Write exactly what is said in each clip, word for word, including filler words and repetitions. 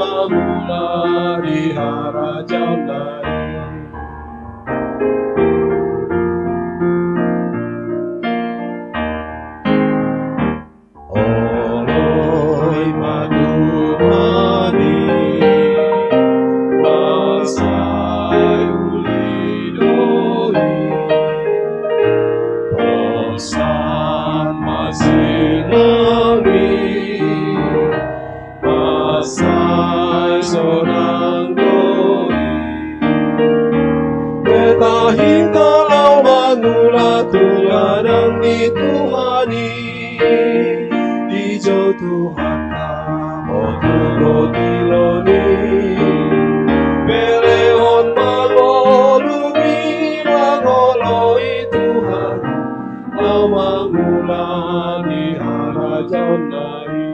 mangula di harajaonna i. Oloi ma Tuhan i, mansai uli do i, hosan ma silang i, mansai sonang do i. Beta hita laho mangula tu godang ni Tuhan i, dijou Tuhanta botul do tilon i. Berehon ma ngolumi mangoloi Tuhan i, laho mangula di harajaonna i.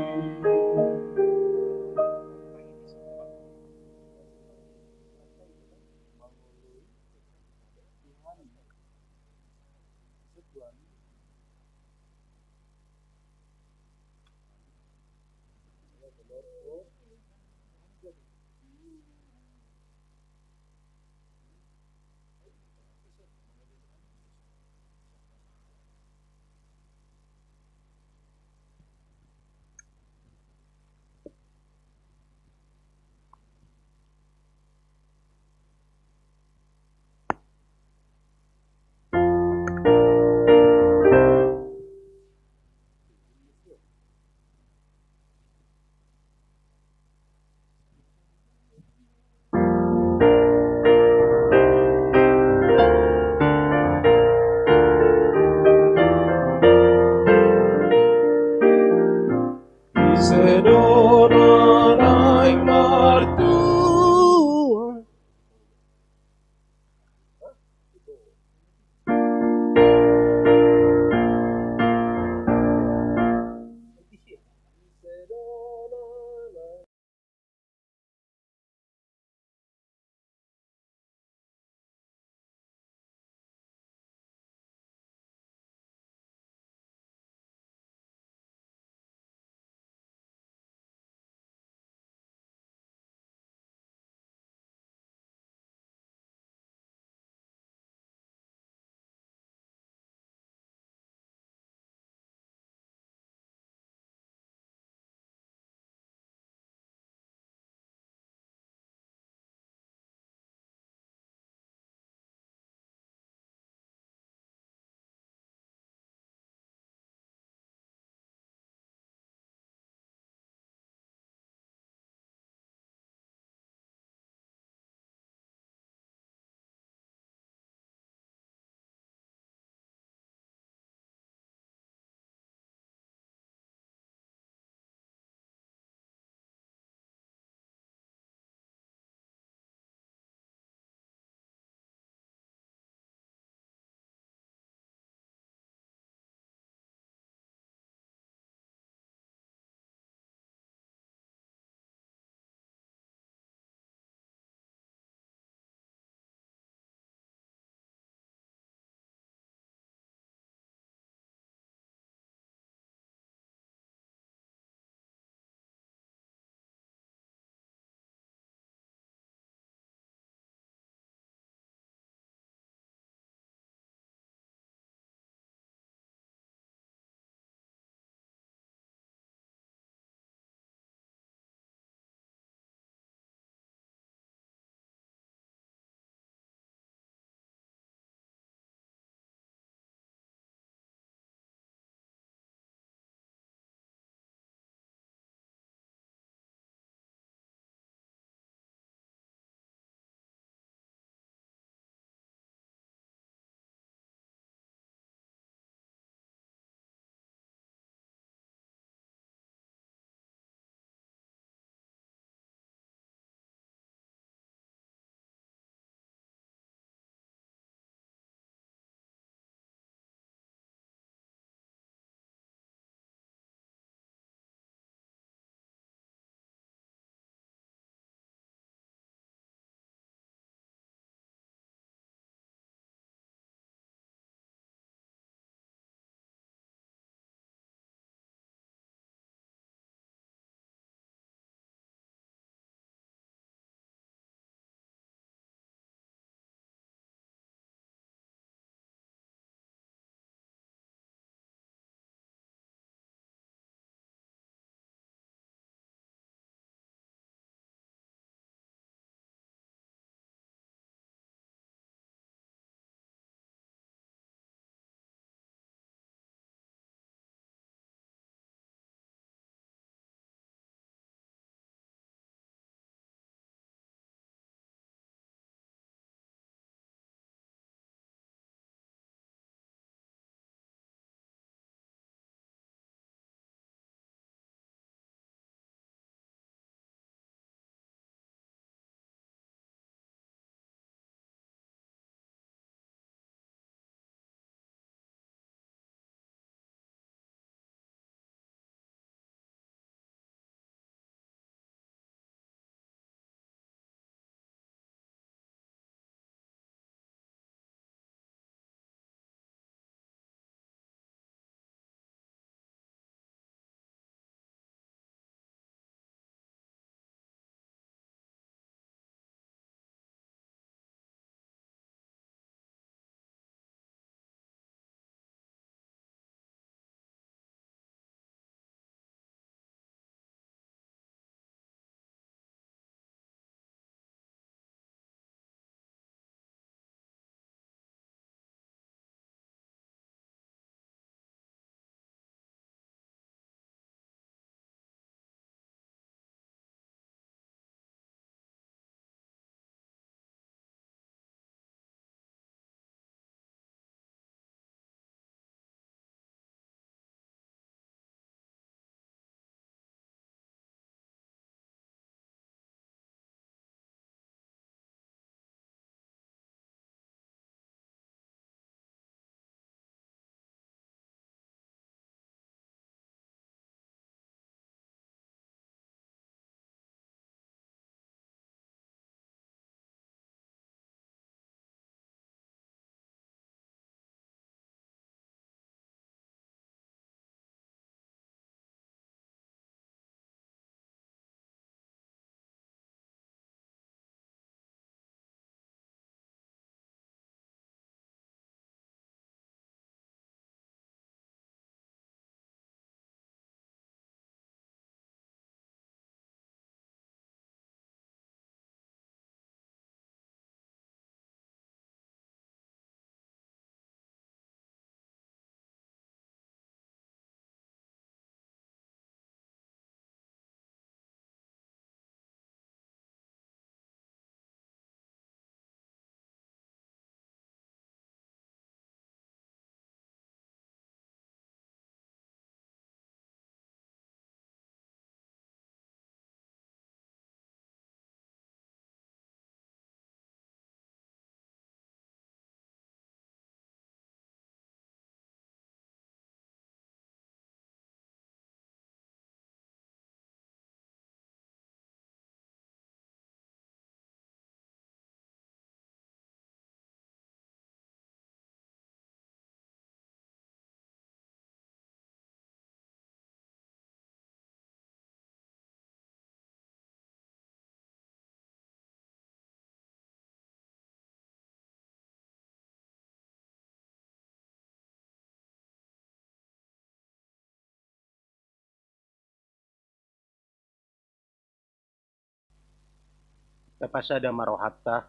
Tapasada ma rohanta,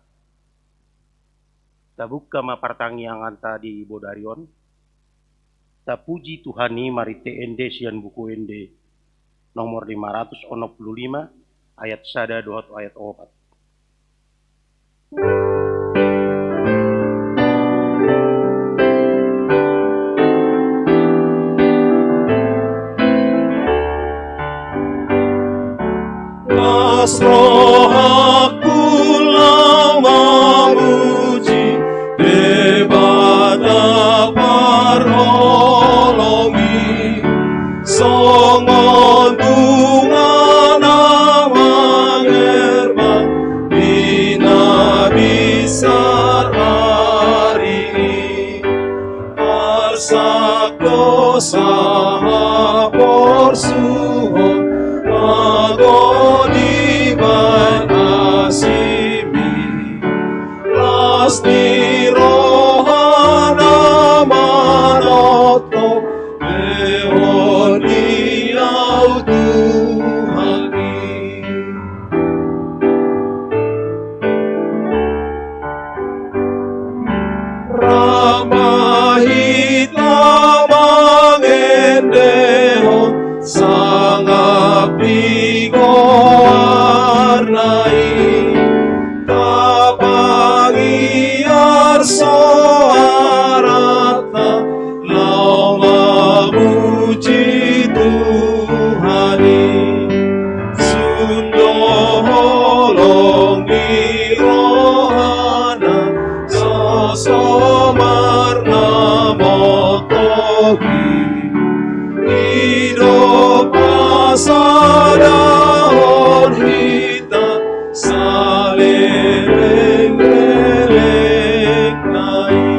tabuka ma partangianganta di bodari on, tapuji Tuhan i marhite ende sian buku ende nomor lima ratus onom pulu lima, ayat sada dohot ayat opat. Las rohangku laho mamuji Debata parholong i, songon bunga na mangerbang di na binsar ari i. Arsak do sahaporsuhon, ago dibahen asimi. Las ni roha na manongtong, lehon ni ahu Tuhan i. Rap ma hita mangendehon sangap ni goarna i, tapangiar soaranta laho mamuji Tuhan i. Sun do holong ni rohana, so somar na montok i. I do pasadahon hita saleleng lelengna i.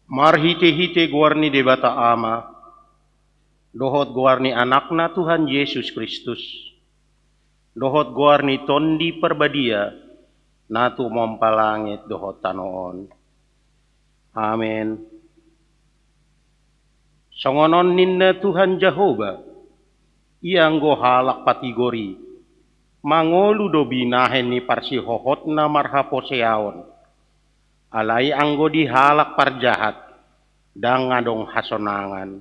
Marhite-hite goar ni Debata Ama, dohot goar ni Anakna Tuhan Jesus Kristus, dohot goar ni Tondi Parbadia, na tumompa langit dohot tano on. Amen. Songon on ninna Tuhan Jahowa, ia anggo halak patigor i, mangolu do binahen ni parsihohotna marhaporseaon. Alai anggo di halak parjahat, ndang adong hasonangan.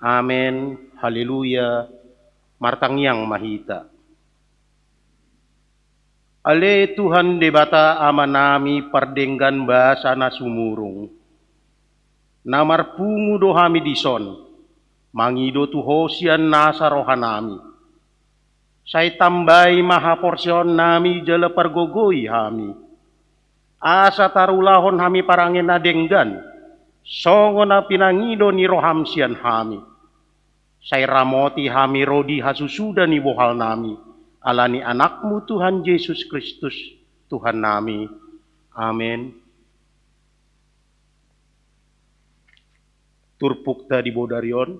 Amen. Haleluya. Martangiang ma hita. Ale Tuhan Debata Amanami pardenggan basa na sumurung, na marpungu do hami dison, mangido tu Ho sian nasa rohanami. Sai tambai ma haporseaonnami jala pargogoi hami, asa tarulahon hami parange na denggan, songon na pinangido ni roham sian hami. Sai ramoti hami ro di hasusuda ni bohalnami, ala ni Anakmu Tuhan Jesus Kristus, Tuhannami. Amen. Turpukta di bodari on,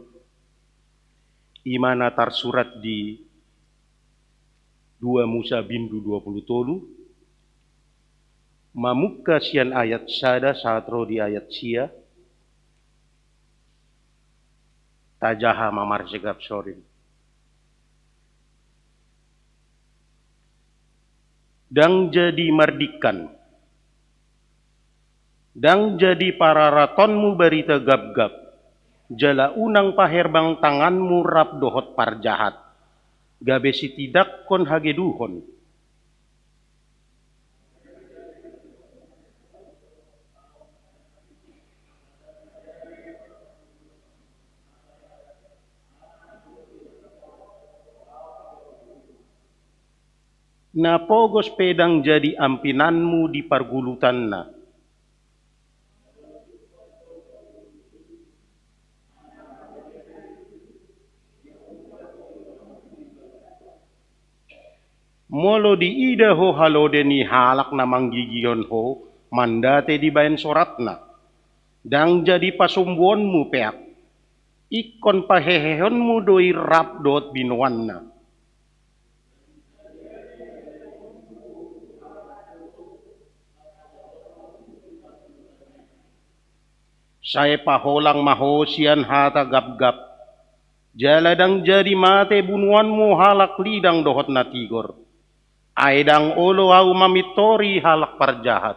i ma na tarsurat di dua Musa bindu dua pulu tolu, mamungka sian ayat sada sahat ro di ayat sia. Tajaha ma marsegap sorin. Ndang jadi mardingkan, ndang jadi pararatonmu barita gapgap, jala unang paherbang tanganmu rap dohot parjahat, gabe sitindangkon hageduhon. Na pogos pe ndang jadi ampinanmu di pargulutanna. Molo diida ho halode ni halak na manggigihon ho mandate dibaen soratna, ndang jadi pasombuonmu peak, ingkon pahehehonmu do i rap dohot binoanna. Sai paholang ma ho sian hata gapgap, Jala ndang jadi mate bunuonmu halak lidang dohot na tigor. Ai ndang olo ahu mamintori halak parjahat.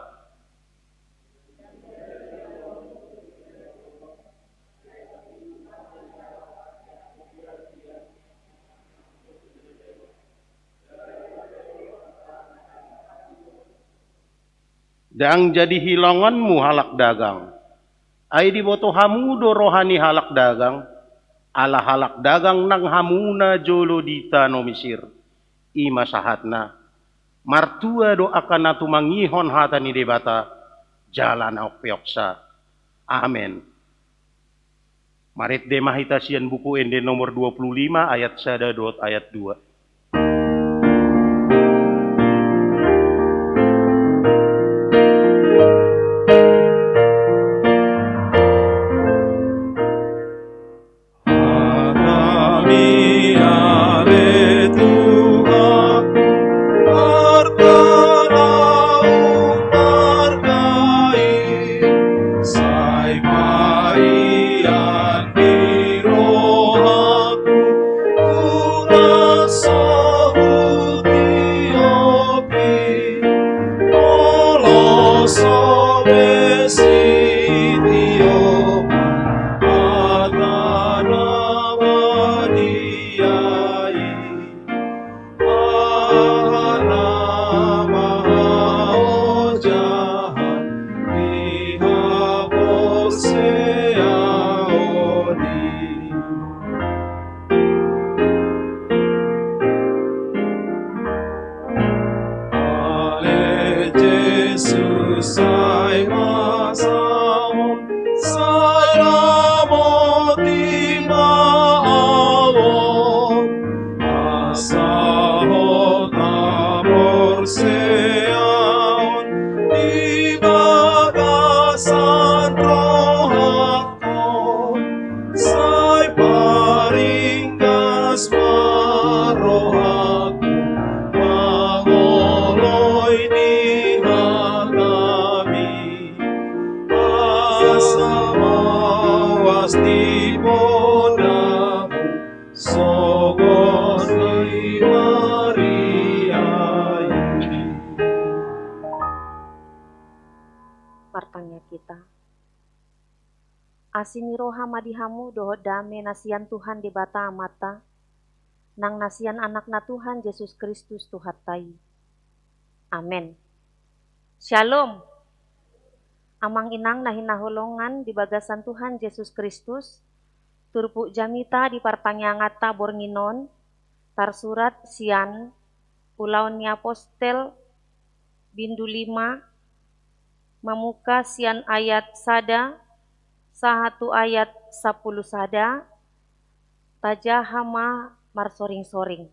Ndang jadi hilongonmu halak dagang. Ai diboto hamu do roha ni halak dagang, ala halak dagang nang hamuna jolo di tano Misir. I ma sahatna, martua do angka na tumangihon hata ni Debata, jala na umpeopsa. Amen. Marende ma hita sian Buku Ende nomor dua puluh lima ayat sada dohot ayat dua. Hatamu ale Tuhan, martanahum marga i, sai paihon di rohangku, unang so hutiopi, molo so be sitiopu hata na badia i. Aha nama haojahan di haporseaon i. Ale Jesus, sai ma saut, sai lamoti ma ahu on, asa hot haporseaon di bagasan rohangku. Sai paringgas ma rohangku mangoloi ni hatami, asa mauas di podamu sogot ni Maria i. Martangiang hita. Asi ni roha ma di hamu dohot dame na sian Tuhan Debata Amanta, nang na sian Anakna Tuhan Jesus Kristus Tuhanta i. Amen. Syalom. Amang inang na hinaholongan di bagasan Tuhan Jesus Kristus, turpuk jamita di partangianganta borngin on, tarsurat sian Ulaon ni Apostel, bindu lima, mamungka sian ayat sada sahat tu ayat sampulu sada, tajaha ma marsoring-soring.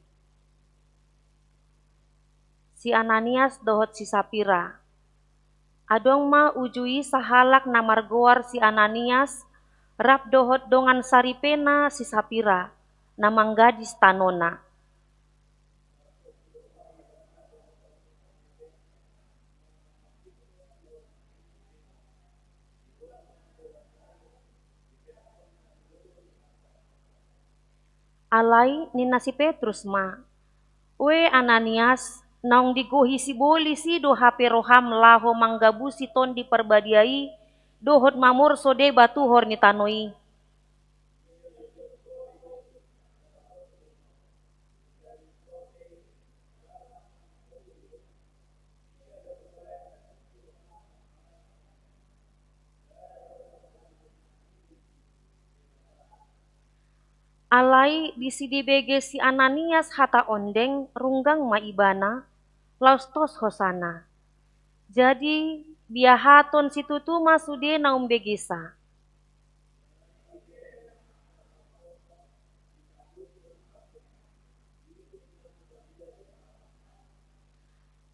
Si Ananias dohot si Sapira. Adong ma uju i sahalak na margoar si Ananias, rap dohot dongan saripena si Sapira, na manggadis tanona. Alai ninna si Petrus ma, "Ue Ananias, naung digohi sibolis i do hape roham laho manggabusi Tondi Parbadia i dohot mamorso deba tuhor ni tano i?" Alai disi dibege si Ananias hata ondeng, runggang ma ibana, laos tos hosana. Jadi, biahaton situtu ma sude na umbegesa.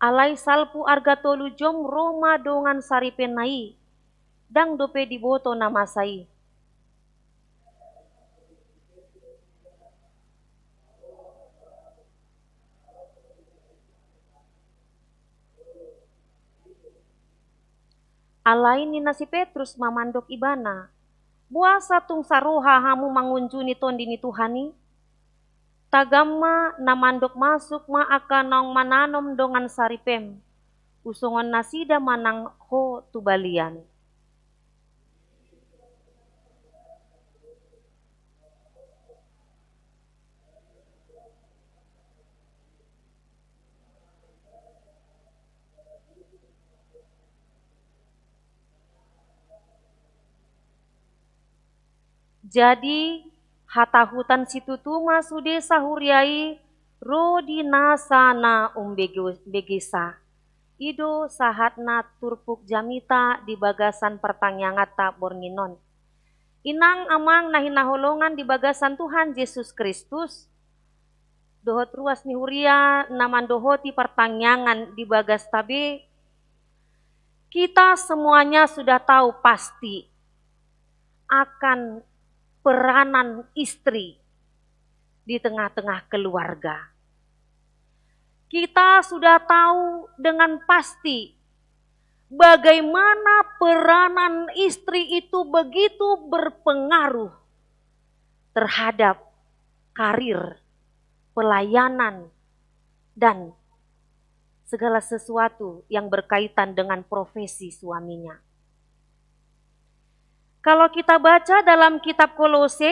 Alai salpu arga tolu jom ro ma dongan saripena i, ndang dope diboto na masa i. Alai ninna si Petrus ma mandok ibana, Boasa tung saroha hamu mangunjuni tondi ni Tuhan i? Tagam ma na mandok masuk ma angka naung mananom dongan saripem, usongon nasida manang ho tu balian. Jadi, hatahutan situtu ma sude sahuria i ro di nasa na umbege-, begesa. I do sahatna turpuk jamita di bagasan partangianganta borngin on. Inang amang na hinaholongan di bagasan Tuhan Jesus Kristus, dohot ruas ni huria na mandohoti partangiangan di bagasta be, kita semuanya sudah tahu pasti akan peranan istri di tengah-tengah keluarga. Kita sudah tahu dengan pasti bagaimana peranan istri itu begitu berpengaruh terhadap karir, pelayanan, dan segala sesuatu yang berkaitan dengan profesi suaminya. Kalau kita baca dalam kitab Kolose,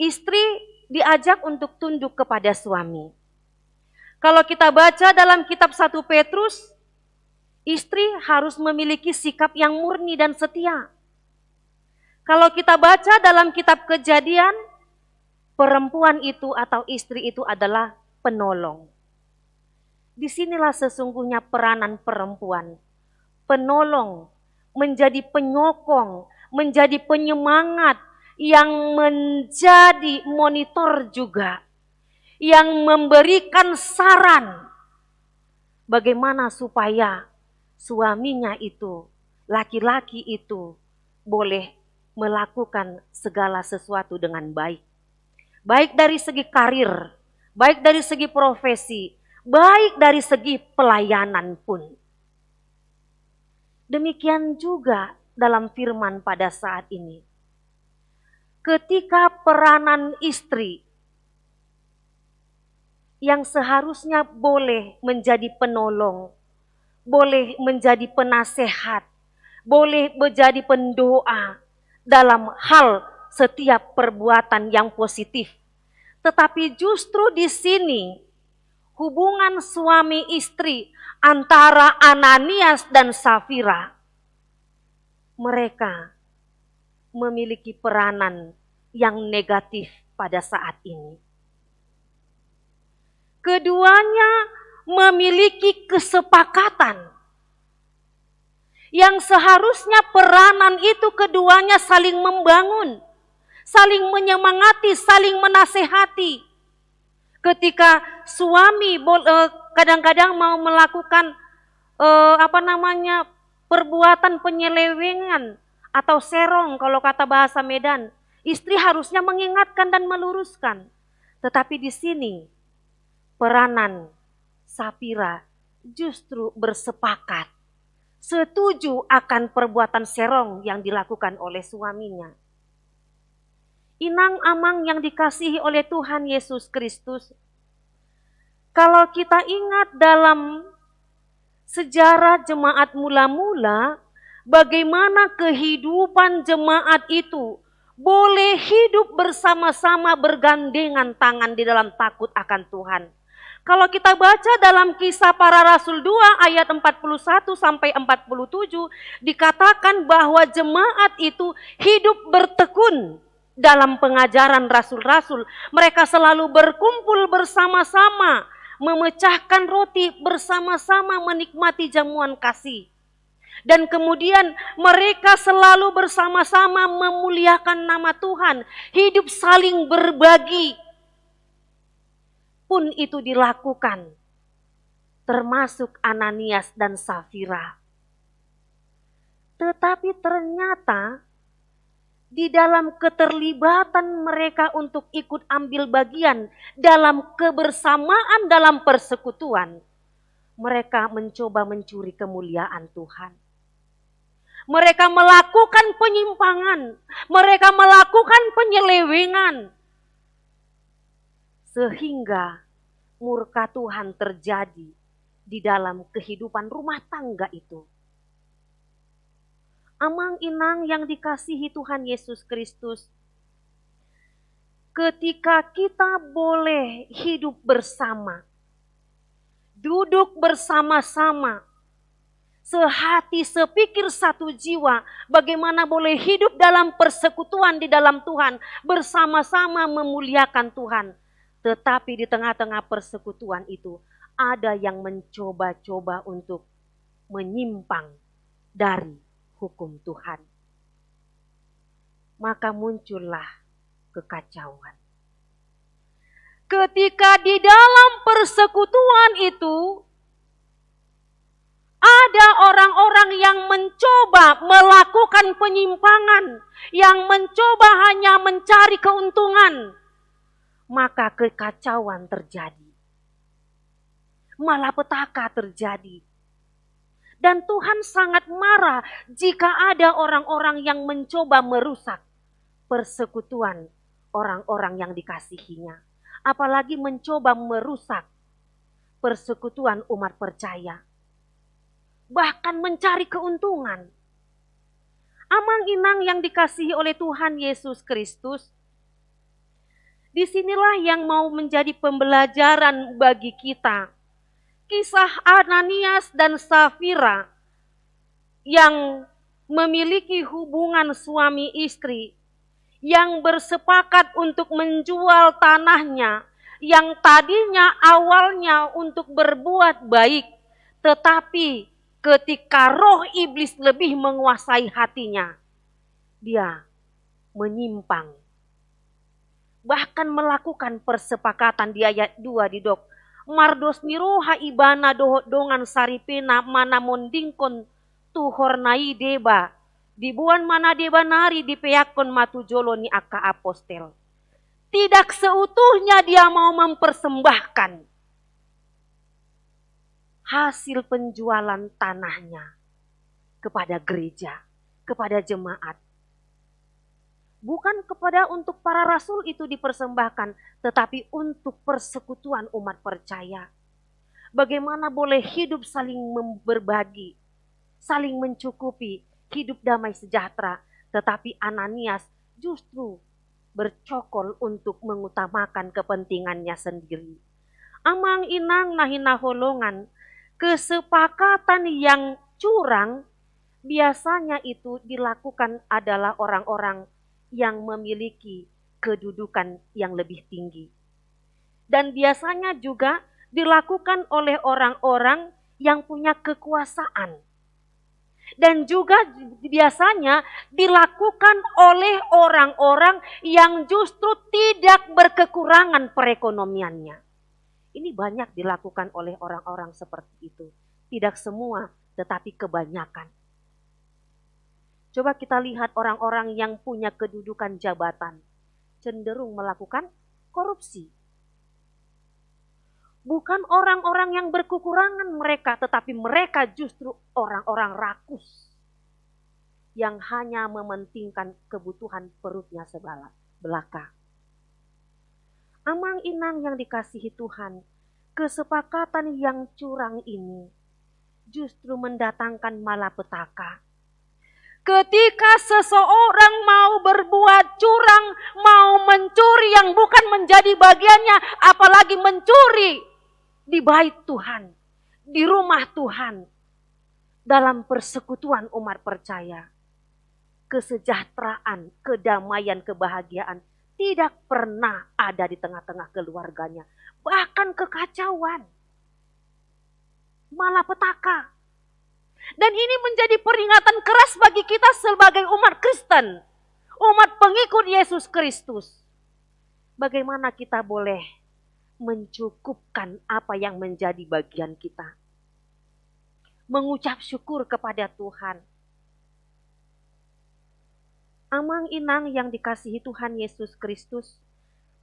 istri diajak untuk tunduk kepada suami. Kalau kita baca dalam kitab satu Petrus, istri harus memiliki sikap yang murni dan setia. Kalau kita baca dalam kitab Kejadian, perempuan itu atau istri itu adalah penolong. Di sinilah sesungguhnya peranan perempuan. Penolong, menjadi penyokong, menjadi penyemangat, yang menjadi monitor juga, yang memberikan saran bagaimana supaya suaminya itu, laki-laki itu, boleh melakukan segala sesuatu dengan baik. Baik dari segi karir, baik dari segi profesi, baik dari segi pelayanan pun. Demikian juga dalam firman pada saat ini. Ketika peranan istri yang seharusnya boleh menjadi penolong, boleh menjadi penasehat, boleh menjadi pendoa dalam hal setiap perbuatan yang positif. Tetapi justru di sini hubungan suami istri antara Ananias dan Safira, mereka memiliki peranan yang negatif pada saat ini. Keduanya memiliki kesepakatan yang seharusnya peranan itu keduanya saling membangun, saling menyemangati, saling menasehati. Ketika suami bol-, eh, kadang-kadang mau melakukan, eh, apa namanya, perbuatan penyelewengan atau serong kalau kata bahasa Medan, istri harusnya mengingatkan dan meluruskan. Tetapi di sini peranan Safira justru bersepakat, setuju akan perbuatan serong yang dilakukan oleh suaminya. Inang amang yang dikasihi oleh Tuhan Yesus Kristus, kalau kita ingat dalam sejarah jemaat mula-mula, bagaimana kehidupan jemaat itu boleh hidup bersama-sama bergandengan tangan di dalam takut akan Tuhan. Kalau kita baca dalam Kisah Para Rasul dua ayat empat puluh satu sampai empat puluh tujuh, dikatakan bahwa jemaat itu hidup bertekun dalam pengajaran rasul-rasul. Mereka selalu berkumpul bersama-sama, memecahkan roti bersama-sama, menikmati jamuan kasih. Dan kemudian mereka selalu bersama-sama memuliakan nama Tuhan, hidup saling berbagi. Pun itu dilakukan, termasuk Ananias dan Safira. Tetapi ternyata di dalam keterlibatan mereka untuk ikut ambil bagian dalam kebersamaan dalam persekutuan, mereka mencoba mencuri kemuliaan Tuhan. Mereka melakukan penyimpangan, mereka melakukan penyelewengan, sehingga murka Tuhan terjadi di dalam kehidupan rumah tangga itu. Amang inang yang dikasihi Tuhan Yesus Kristus, ketika kita boleh hidup bersama, duduk bersama-sama, sehati, sepikir, satu jiwa, bagaimana boleh hidup dalam persekutuan di dalam Tuhan, bersama-sama memuliakan Tuhan. Tetapi di tengah-tengah persekutuan itu, ada yang mencoba-coba untuk menyimpang dari hukum Tuhan. Maka muncullah kekacauan. Ketika di dalam persekutuan itu, ada orang-orang yang mencoba melakukan penyimpangan, yang mencoba hanya mencari keuntungan, maka kekacauan terjadi. Malapetaka terjadi. Dan Tuhan sangat marah jika ada orang-orang yang mencoba merusak persekutuan orang-orang yang dikasihinya. Apalagi mencoba merusak persekutuan umat percaya. Bahkan mencari keuntungan. Amang inang yang dikasihi oleh Tuhan Yesus Kristus, di sinilah yang mau menjadi pembelajaran bagi kita. Kisah Ananias dan Safira yang memiliki hubungan suami istri, yang bersepakat untuk menjual tanahnya, yang tadinya awalnya untuk berbuat baik, tetapi ketika roh iblis lebih menguasai hatinya, dia menyimpang. Bahkan melakukan persepakatan. Di ayat dua didok, mardos ni roha ibana dohot dongan saripena manamondingkon tuhorna i deba. Diboan ma na deba nari, dipeakkon ma tu jolo ni angka apostel. Tidak seutuhnya dia mau mempersembahkan hasil penjualan tanahnya kepada gereja, kepada jemaat. Bukan kepada, untuk para rasul itu dipersembahkan, tetapi untuk persekutuan umat percaya. Bagaimana boleh hidup saling mem-, berbagi, saling mencukupi, hidup damai sejahtera, tetapi Ananias justru bercokol untuk mengutamakan kepentingannya sendiri. Amang inang na hinaholongan, kesepakatan yang curang biasanya itu dilakukan adalah orang-orang yang memiliki kedudukan yang lebih tinggi. Dan biasanya juga dilakukan oleh orang-orang yang punya kekuasaan. Dan juga biasanya dilakukan oleh orang-orang yang justru tidak berkekurangan perekonomiannya. Ini banyak dilakukan oleh orang-orang seperti itu. Tidak semua, tetapi kebanyakan. Coba kita lihat orang-orang yang punya kedudukan jabatan, cenderung melakukan korupsi. Bukan orang-orang yang berkekurangan mereka, tetapi mereka justru orang-orang rakus yang hanya mementingkan kebutuhan perutnya sebala-, belaka. Amang inang yang dikasihi Tuhan, kesepakatan yang curang ini justru mendatangkan malapetaka. Ketika seseorang mau berbuat curang, mau mencuri yang bukan menjadi bagiannya, apalagi mencuri di bait Tuhan, di rumah Tuhan, dalam persekutuan umat percaya, kesejahteraan, kedamaian, kebahagiaan tidak pernah ada di tengah-tengah keluarganya. Bahkan kekacauan, malapetaka. Dan ini menjadi peringatan keras bagi kita sebagai umat Kristen, umat pengikut Yesus Kristus. Bagaimana kita boleh mencukupkan apa yang menjadi bagian kita? Mengucap syukur kepada Tuhan. Amang inang yang dikasihi Tuhan Yesus Kristus,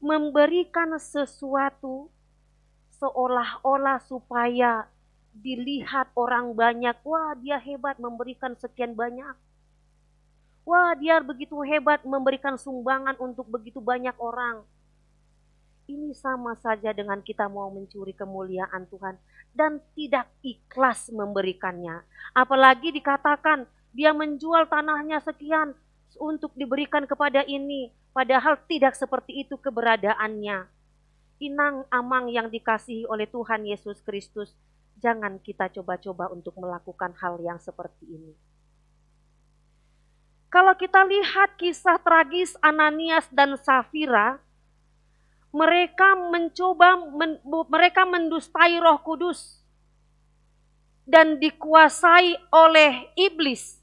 memberikan sesuatu seolah-olah supaya dilihat orang banyak, "Wah, dia hebat, memberikan sekian banyak." Wah, dia begitu hebat memberikan sumbangan untuk begitu banyak orang. Ini sama saja dengan kita mau mencuri kemuliaan Tuhan dan tidak ikhlas memberikannya. Apalagi dikatakan dia menjual tanahnya sekian untuk diberikan kepada ini, padahal tidak seperti itu keberadaannya. Inang amang yang dikasihi oleh Tuhan Yesus Kristus, jangan kita coba-coba untuk melakukan hal yang seperti ini. Kalau kita lihat kisah tragis Ananias dan Safira, mereka mencoba men-, mereka mendustai Roh Kudus dan dikuasai oleh iblis.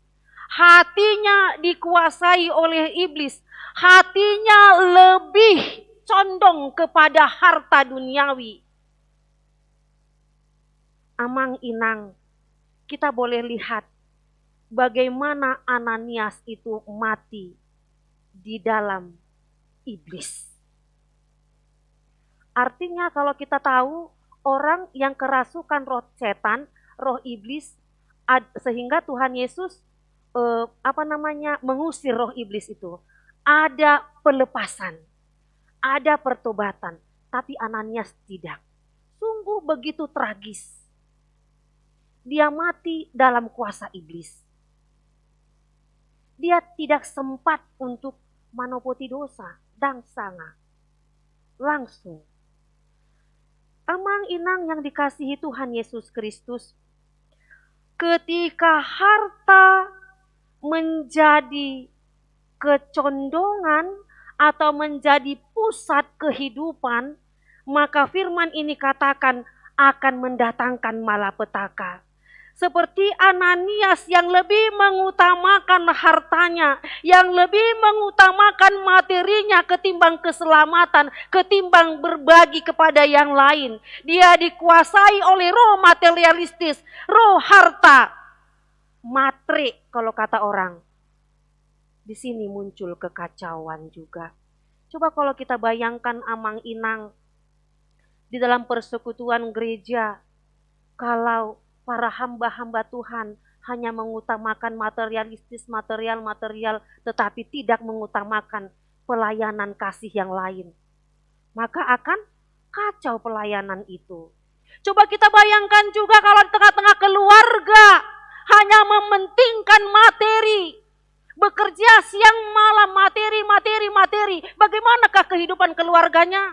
Hatinya dikuasai oleh iblis. Hatinya lebih condong kepada harta duniawi. Amang inang, kita boleh lihat bagaimana Ananias itu mati di dalam iblis. Artinya, kalau kita tahu, orang yang kerasukan roh setan, roh iblis, ad-, sehingga Tuhan Yesus, eh, apa namanya, mengusir roh iblis itu. Ada pelepasan, ada pertobatan, tapi Ananias tidak. Sungguh begitu tragis. Dia mati dalam kuasa iblis. Dia tidak sempat untuk manopoti dosa, ndang sanga. Langsung. Amang inang yang dikasihi Tuhan Yesus Kristus, ketika harta menjadi kecondongan atau menjadi pusat kehidupan, maka firman ini katakan akan mendatangkan malapetaka. Seperti Ananias yang lebih mengutamakan hartanya, yang lebih mengutamakan materinya ketimbang keselamatan, ketimbang berbagi kepada yang lain. Dia dikuasai oleh roh materialistis, roh harta, matre kalau kata orang. Di sini muncul kekacauan juga. Coba kalau kita bayangkan amang inang, di dalam persekutuan gereja, kalau para hamba-hamba Tuhan hanya mengutamakan materialistis, material-material, tetapi tidak mengutamakan pelayanan kasih yang lain, maka akan kacau pelayanan itu. Coba kita bayangkan juga kalau di tengah-tengah keluarga hanya mementingkan materi, bekerja siang malam, materi, materi, materi. Bagaimanakah kehidupan keluarganya?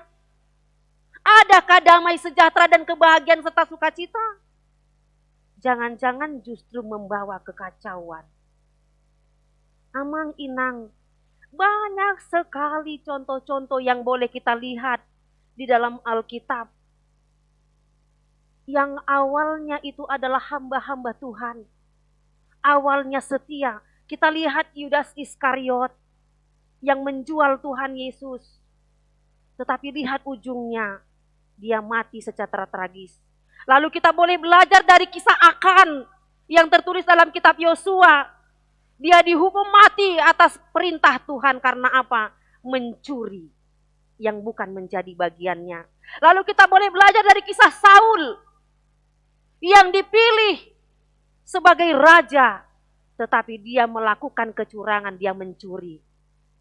Adakah damai sejahtera dan kebahagiaan serta sukacita? Jangan-jangan justru membawa kekacauan. Amang inang, banyak sekali contoh-contoh yang boleh kita lihat di dalam Alkitab. Yang awalnya itu adalah hamba-hamba Tuhan. Awalnya setia. Kita lihat Yudas Iskariot yang menjual Tuhan Yesus. Tetapi lihat ujungnya, dia mati secara tragis. Lalu kita boleh belajar dari kisah Akhan yang tertulis dalam kitab Yosua. Dia dihukum mati atas perintah Tuhan karena apa? Mencuri yang bukan menjadi bagiannya. Lalu kita boleh belajar dari kisah Saul yang dipilih sebagai raja, tetapi dia melakukan kecurangan, dia mencuri.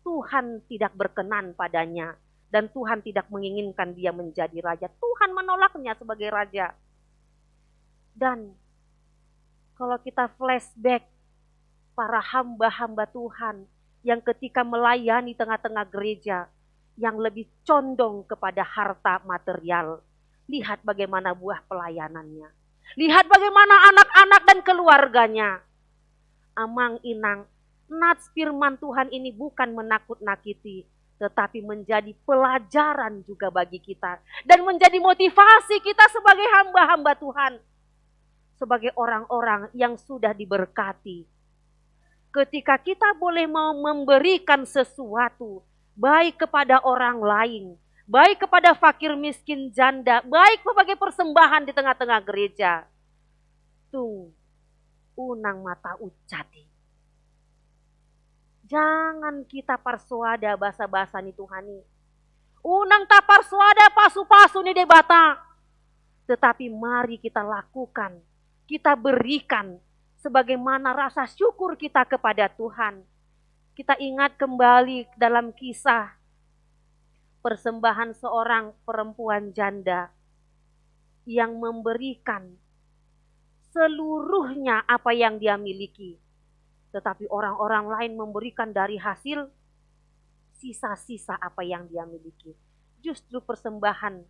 Tuhan tidak berkenan padanya, dan Tuhan tidak menginginkan dia menjadi raja. Tuhan menolaknya sebagai raja. Dan kalau kita flashback, para hamba-hamba Tuhan yang ketika melayani tengah-tengah gereja, yang lebih condong kepada harta material, lihat bagaimana buah pelayanannya. Lihat bagaimana anak-anak dan keluarganya. Amang inang, nats firman Tuhan ini bukan menakut-nakiti, tetapi menjadi pelajaran juga bagi kita dan menjadi motivasi kita sebagai hamba-hamba Tuhan, sebagai orang-orang yang sudah diberkati. Ketika kita boleh mau memberikan sesuatu, baik kepada orang lain, baik kepada fakir miskin janda, baik sebagai persembahan di tengah-tengah gereja, tung unang ma taucati. Jangan kita parsoada basa-basa ni Tuhan i. Unang taparsoada pasu-pasu ni Debata. Tetapi mari kita lakukan, kita berikan sebagaimana rasa syukur kita kepada Tuhan. Kita ingat kembali dalam kisah persembahan seorang perempuan janda yang memberikan seluruhnya apa yang dia miliki, tetapi orang-orang lain memberikan dari hasil sisa-sisa apa yang dia miliki. Justru persembahan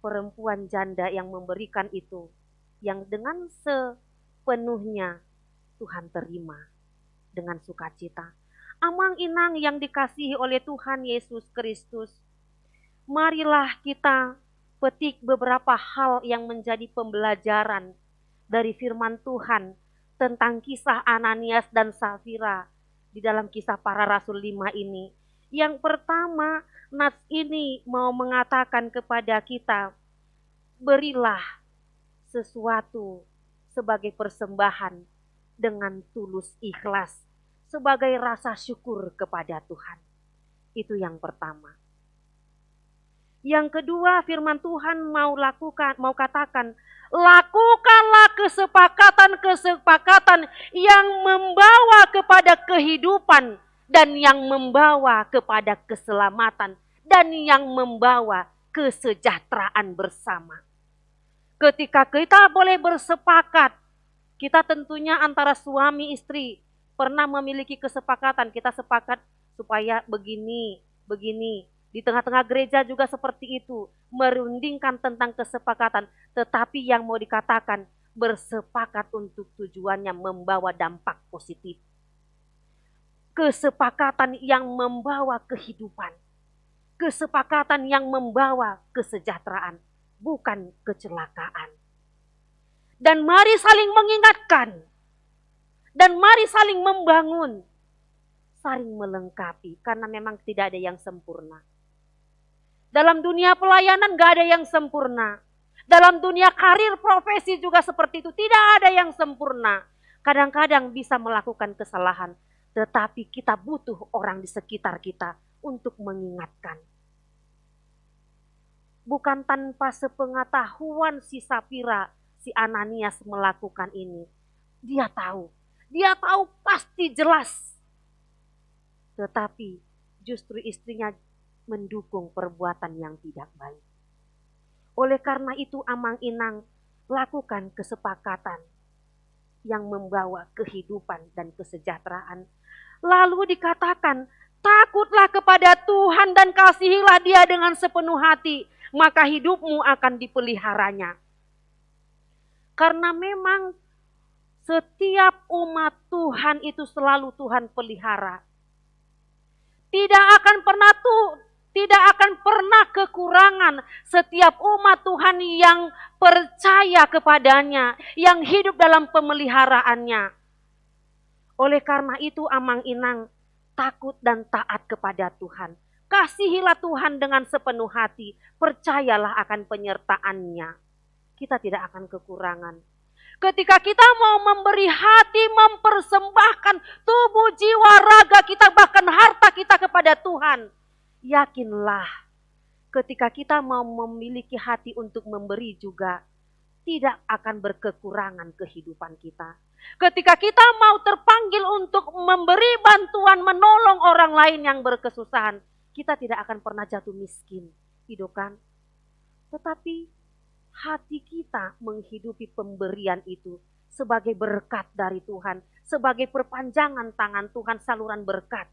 perempuan janda yang memberikan itu, yang dengan sepenuhnya Tuhan terima dengan sukacita. Amang inang yang dikasihi oleh Tuhan Yesus Kristus, marilah kita petik beberapa hal yang menjadi pembelajaran dari firman Tuhan tentang kisah Ananias dan Safira di dalam Kisah Para Rasul lima ini. Yang pertama, nas ini mau mengatakan kepada kita, berilah sesuatu sebagai persembahan dengan tulus ikhlas, sebagai rasa syukur kepada Tuhan. Itu yang pertama. Yang kedua, firman Tuhan mau lakukan, mau katakan, lakukanlah kesepakatan-kesepakatan yang membawa kepada kehidupan dan yang membawa kepada keselamatan dan yang membawa kesejahteraan bersama. Ketika kita boleh bersepakat, kita tentunya antara suami istri pernah memiliki kesepakatan, kita sepakat supaya begini, begini. Di tengah-tengah gereja juga seperti itu, merundingkan tentang kesepakatan, tetapi yang mau dikatakan, bersepakat untuk tujuannya membawa dampak positif. Kesepakatan yang membawa kehidupan, kesepakatan yang membawa kesejahteraan, bukan kecelakaan. Dan mari saling mengingatkan, dan mari saling membangun, saling melengkapi, karena memang tidak ada yang sempurna. Dalam dunia pelayanan gak ada yang sempurna. Dalam dunia karir, profesi juga seperti itu, tidak ada yang sempurna. Kadang-kadang bisa melakukan kesalahan, tetapi kita butuh orang di sekitar kita untuk mengingatkan. Bukan tanpa sepengetahuan si Safira, si Ananias melakukan ini. Dia tahu, dia tahu pasti jelas. Tetapi justru istrinya mendukung perbuatan yang tidak baik. Oleh karena itu, amang inang, lakukan kesepakatan yang membawa kehidupan dan kesejahteraan. Lalu dikatakan, takutlah kepada Tuhan dan kasihilah Dia dengan sepenuh hati, maka hidupmu akan dipeliharanya. Karena memang setiap umat Tuhan itu selalu Tuhan pelihara. Tidak akan pernah tu, tidak akan pernah kekurangan setiap umat Tuhan yang percaya kepada-Nya, yang hidup dalam pemeliharaan-Nya. Oleh karena itu, amang inang, takut dan taat kepada Tuhan. Kasihilah Tuhan dengan sepenuh hati, percayalah akan penyertaan-Nya. Kita tidak akan kekurangan. Ketika kita mau memberi hati, mempersembahkan tubuh, jiwa, raga kita, bahkan harta kita kepada Tuhan, yakinlah, ketika kita mau memiliki hati untuk memberi juga, tidak akan berkekurangan kehidupan kita. Ketika kita mau terpanggil untuk memberi bantuan, menolong orang lain yang berkesusahan, kita tidak akan pernah jatuh miskin. I do kan? Tetapi hati kita menghidupi pemberian itu sebagai berkat dari Tuhan, sebagai perpanjangan tangan Tuhan, saluran berkat.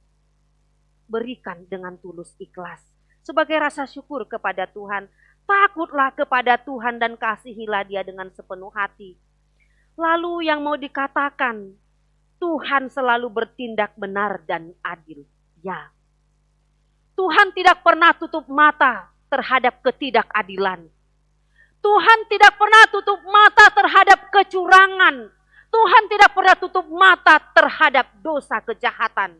Berikan dengan tulus ikhlas, sebagai rasa syukur kepada Tuhan. Takutlah kepada Tuhan dan kasihilah Dia dengan sepenuh hati. Lalu yang mau dikatakan, Tuhan selalu bertindak benar dan adil. Ya. Tuhan tidak pernah tutup mata terhadap ketidakadilan. Tuhan tidak pernah tutup mata terhadap kecurangan. Tuhan tidak pernah tutup mata terhadap dosa kejahatan.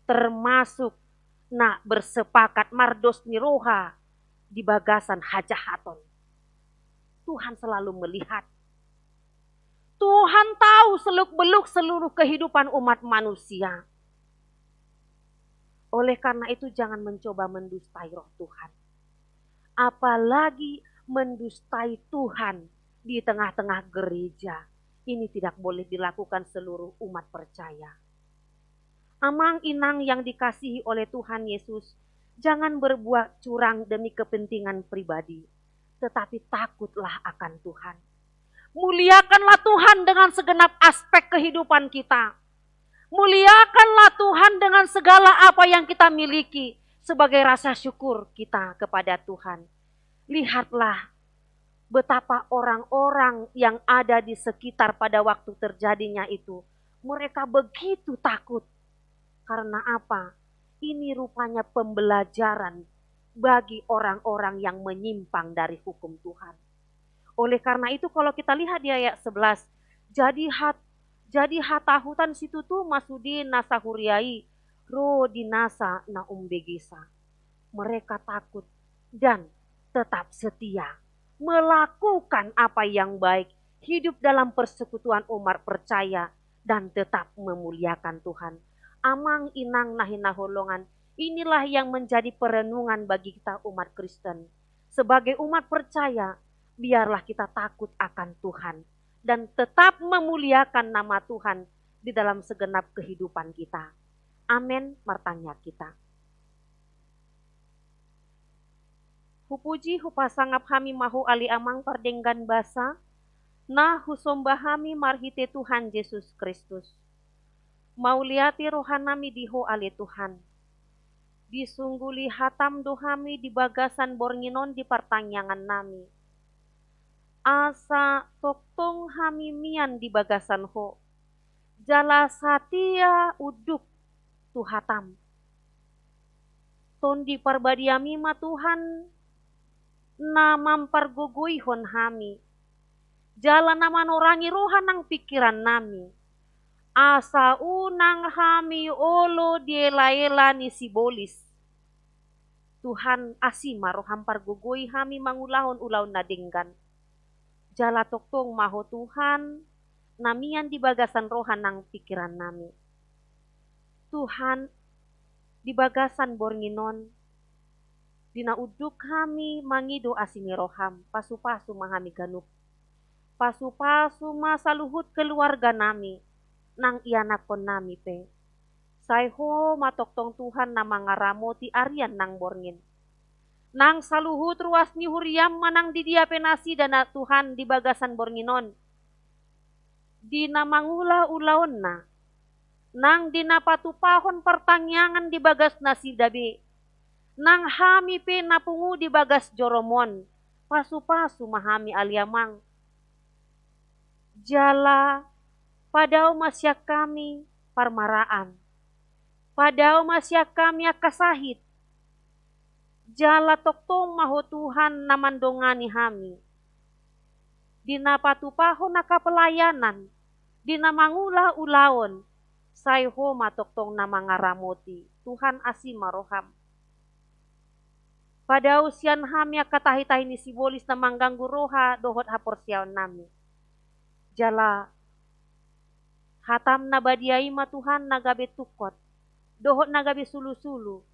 Termasuk na bersepakat mardos ni roha di bagasan hajahaton. Tuhan selalu melihat. Tuhan tahu seluk-beluk seluruh kehidupan umat manusia. Oleh karena itu, jangan mencoba mendustai Roh Tuhan. Apalagi mendustai Tuhan di tengah-tengah gereja. Ini tidak boleh dilakukan seluruh umat percaya. Amang inang yang dikasihi oleh Tuhan Yesus, jangan berbuat curang demi kepentingan pribadi, tetapi takutlah akan Tuhan. Muliakanlah Tuhan dengan segenap aspek kehidupan kita. Muliakanlah Tuhan dengan segala apa yang kita miliki sebagai rasa syukur kita kepada Tuhan. Lihatlah betapa orang-orang yang ada di sekitar pada waktu terjadinya itu, mereka begitu takut. Karena apa? Ini rupanya pembelajaran bagi orang-orang yang menyimpang dari hukum Tuhan. Oleh karena itu, kalau kita lihat di ayat sebelas, jadi hat-, jadi hatahutan situtu ma sude na sahuria i ro di nasa na umbegesa. Mereka takut dan tetap setia melakukan apa yang baik, hidup dalam persekutuan umat percaya, dan tetap memuliakan Tuhan. Amang inang na hinaholongan, inilah yang menjadi perenungan bagi kita umat Kristen. Sebagai umat percaya, biarlah kita takut akan Tuhan dan tetap memuliakan nama Tuhan di dalam segenap kehidupan kita. Amen. Martangiang hita. Hupuji, hupasangap hami ma Ho ale Amang pardenggan basa, na husomba hami marhite Tuhan Jesus Kristus. Mauliate rohanami di Ho ale Tuhan. Disungguli hatam do hami di bagasan borngin on di partangiangan nami. Asa tongtong hami mian di bagasan Ho. Jala satia unduk tu hatam. Tondi Parbadiami ma Tuhan, na mampargogoihon hami, jala na manorangi roha nang pingkiran nami, asa unang hami olo dielaela ni sibolis. Tuhan, asi ma roham pargogoi hami mangulahon ulaon na denggan. Jala tongtong ma Ho Tuhan, na mian di bagasan roha nang pingkiran nami. Tuhan, di bagasan borngin on, di na unduk hami mangido asi ni roham, pasupasu ma hami ganup. Pasupasu ma saluhut keluarga nami, nang ianakhon nami pe. Sai Ho ma tongtong Tuhan na mangaramoti arian nang borngin. Nang saluhut ruas ni huriam ma nang di dia pe nasida na Tuhan di bagasan borngin on. Di na mangula ulaonna, nang di na patupahon partangiangan di bagas nasida be, nang hami pe na pungu di bagas jorom on, pasupasu ma hami ale Amang. Jala padao ma sian hami parmaraan, padao ma sian hami angka sahit, jala tongtong ma Ho Tuhan na mandongani hami. Di na patupahon angka pelayanan, di na mangula ulaon, sai Ho ma tongtong na mangaramoti. Tuhan, asi ma roham. Padao sian hami angka tahi-tahi ni sibolis na mangganggu roha dohot haporseaon nami. Jala hatam na badia i ma Tuhan na gabe tungkot dohot na gabe sulu-sulu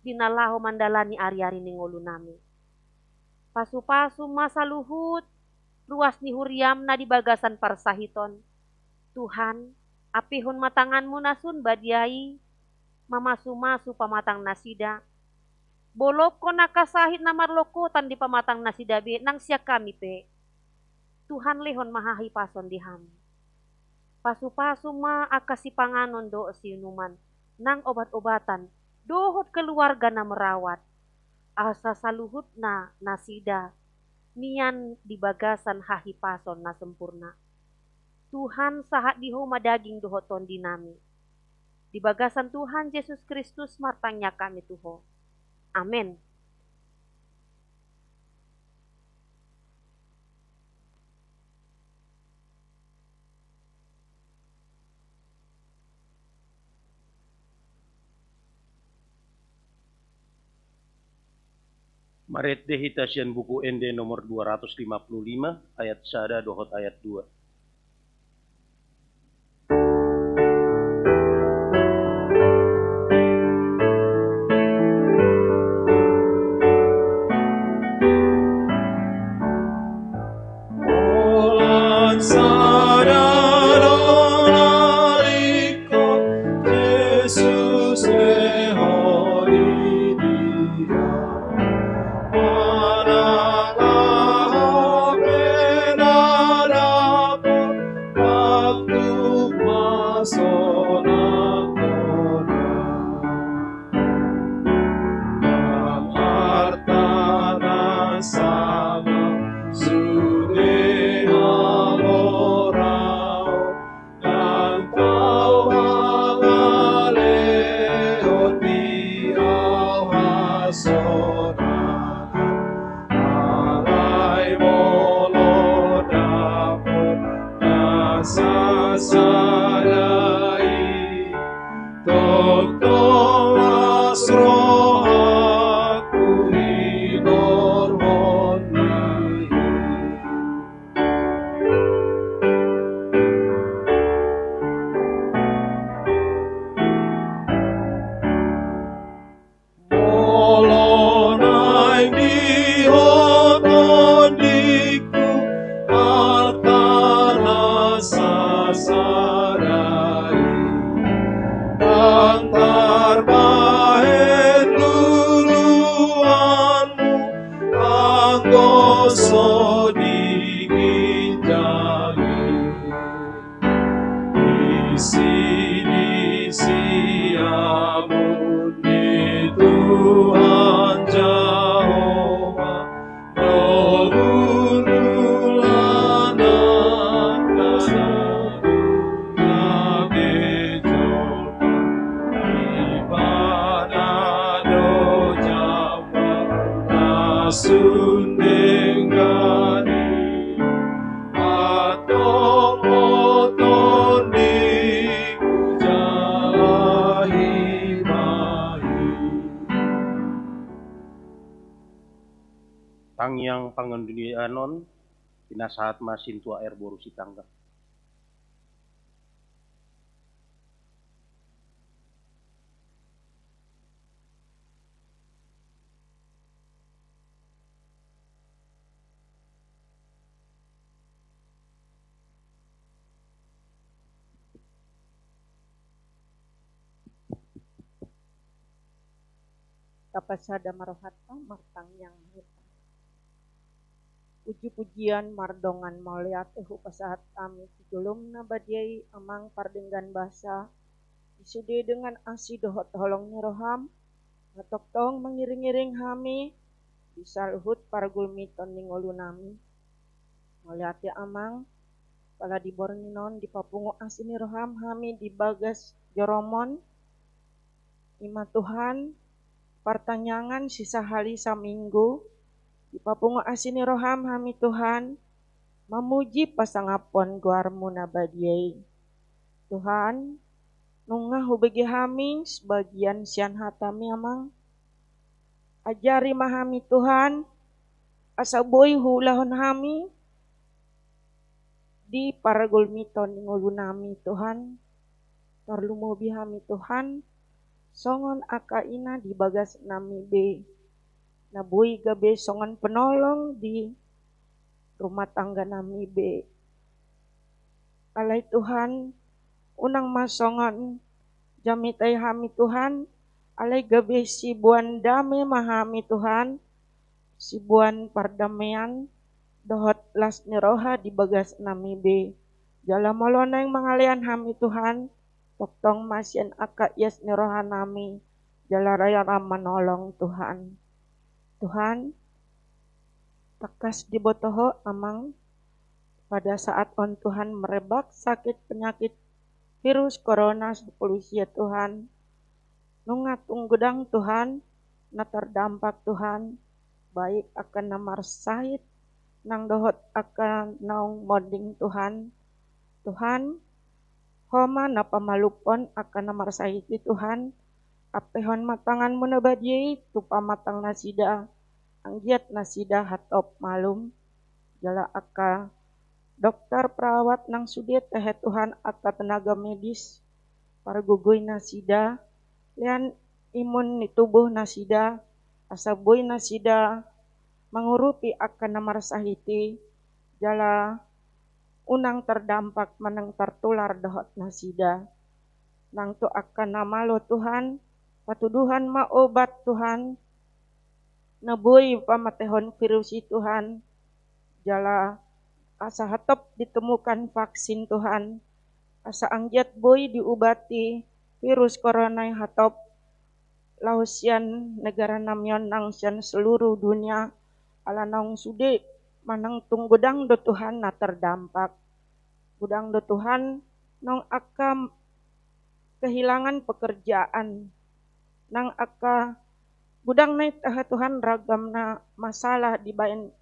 di na laho mandalani ari-ari ni ngolu nami. Pasupasu ma saluhut ruas ni huriam na di bagasan parsahiton. Tuhan, ampehon ma tanganmu na sun badia i mamasu-masu pamatang nasida. Bolongkon angka sahit na marlongkotan di pamatang nasida be nang sian hami pe. Tuhan, lehon ma hahipason di hami. Pasupasu ma angka sipanganon dohot siunuman, nang obat-obatan, dohot keluarga na merawat. Asa saluhutna nasida mian di bagasan hahipason na sempurna. Tuhan, sahat di Ho ma daging dohot tondi nami. Di bagasan Tuhan Jesus Kristus martangiang hami tu Ho. Amen. Marende hita sian Buku Ende nomor dua ratus lima puluh lima, ayat sada dohot ayat dua. Sama sude hamoraon, ndang tau mangalehon di au hasonangan. Alai molo dapot na sasada i, tongtong las rohangku hinorhon na i. Molo naeng dihot tondingku, arta na sasada i, ndang tarbahen luluanmu, anggo so diginjang i. Isi ni siamun ni Tuhan Jahowa, dohot ulanan na gabe jolma, Ibana do jama na sun denggan i. Antong hot tondingku jala himahim. Tangiang pangandunian on, pinasahat ma sintua air boru Sitanggang. Tapasada ma rohanta, martangiang ma hita. Puji-pujian mardongan mauliate hupasahat hami tu jolom na badia i, Amang pardenggan basa, di sude dengan asi dohot holong ni roham, na tongtong mangiring-iring hami di saluhut pargulmiton ni ngolu nami. Mauliate Amang, pala di borngin on dipapungu asi ni roham hami di bagas joroMon. Ima Tuhan, partangiangan sisahali saminggu, dipapungu asi ni roham hami Tuhan, mamuji pasangaphon goarMu na badia i. Tuhan, nunga hubege hami sebagian sian hataMi Amang. Ajari ma hami Tuhan, asa boi huulahon hami di pargulmiton ni ngolu nami Tuhan. Tarlumobi hami Tuhan, songon angka ina di bagas nami be, na boi gabe songon penolong di rumah tangga nami be. Alai Tuhan, unang ma songon jamita i hami Tuhan, alai gabe siboan dame ma hami Tuhan, siboan pardamean dohot las ni roha di bagas nami be. Jala molo naeng mangalean hami Tuhan, tongtong ma sian angka ias ni roha nami, jala ra Ho manolong Tuhan. Tuhan, tangkas diboto Ho Amang, pada saat on Tuhan merebak sakit penyakit virus corona sepuluh sia Tuhan, nunga tung godang Tuhan, na terdampak Tuhan, baik angka na marsahit, nang dohot angka naung monding Tuhan. Tuhan, Ho ma na pamalumhon angka na marsahit i Tuhan, ampehon ma tanganMu na badia i tu pamatang nasida, anggiat nasida hatop malum. Jala angka dokter, perawat, nang sude tahe Tuhan angka tenaga medis, pargogoi nasida, lean imun ni tubuh nasida, asa boi nasida mangurupi angka na marsahit i, jala unang terdampak manang tertular dohot nasida. Nang tu angka na malo Tuhan, patuduhon ma obat Tuhan, na boi pamatehon virus i Tuhan, jala asa hatop ditemukan vaksin Tuhan, asa anggiat boi diubati virus corona i hatop laho sian negara nami on nang sian seluruh dunia, Ala naung sude manang tung godang do Tuhan na terdampak. Godang do Tuhan naung angka kehilangan pekerjaan, naung angka godang na i tahe Tuhan ragam na masalah dibaen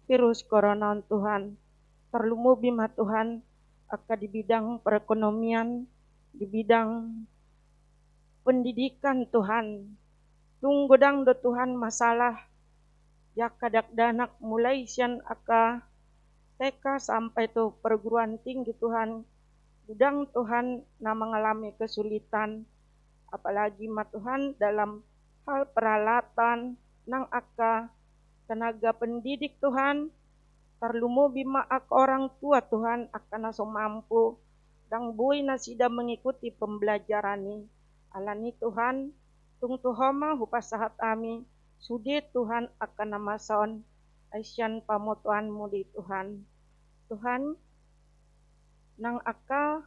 virus corona on Tuhan. Tarlumobi ma Tuhan angka di bidang perekonomian, di bidang pendidikan Tuhan. Tung godang do Tuhan masalah di angka dakdanak mulai sian angka T K sampai tu perguruan tinggi Tuhan. Godang Tuhan na mangalami kesulitan, apalagi ma Tuhan dalam hal peralatan, naung angka tenaga pendidik Tuhan, tarlumobi ma angka orang tua Tuhan, angka na so mampu, ndang boi nasida mengikuti pembelajaran i. Alani Tuhan, tung tu Ho ma hupasahat hami, sude Tuhan angka na masa on, ai sian pamotoanMu do i Tuhan. Tuhan, nang angka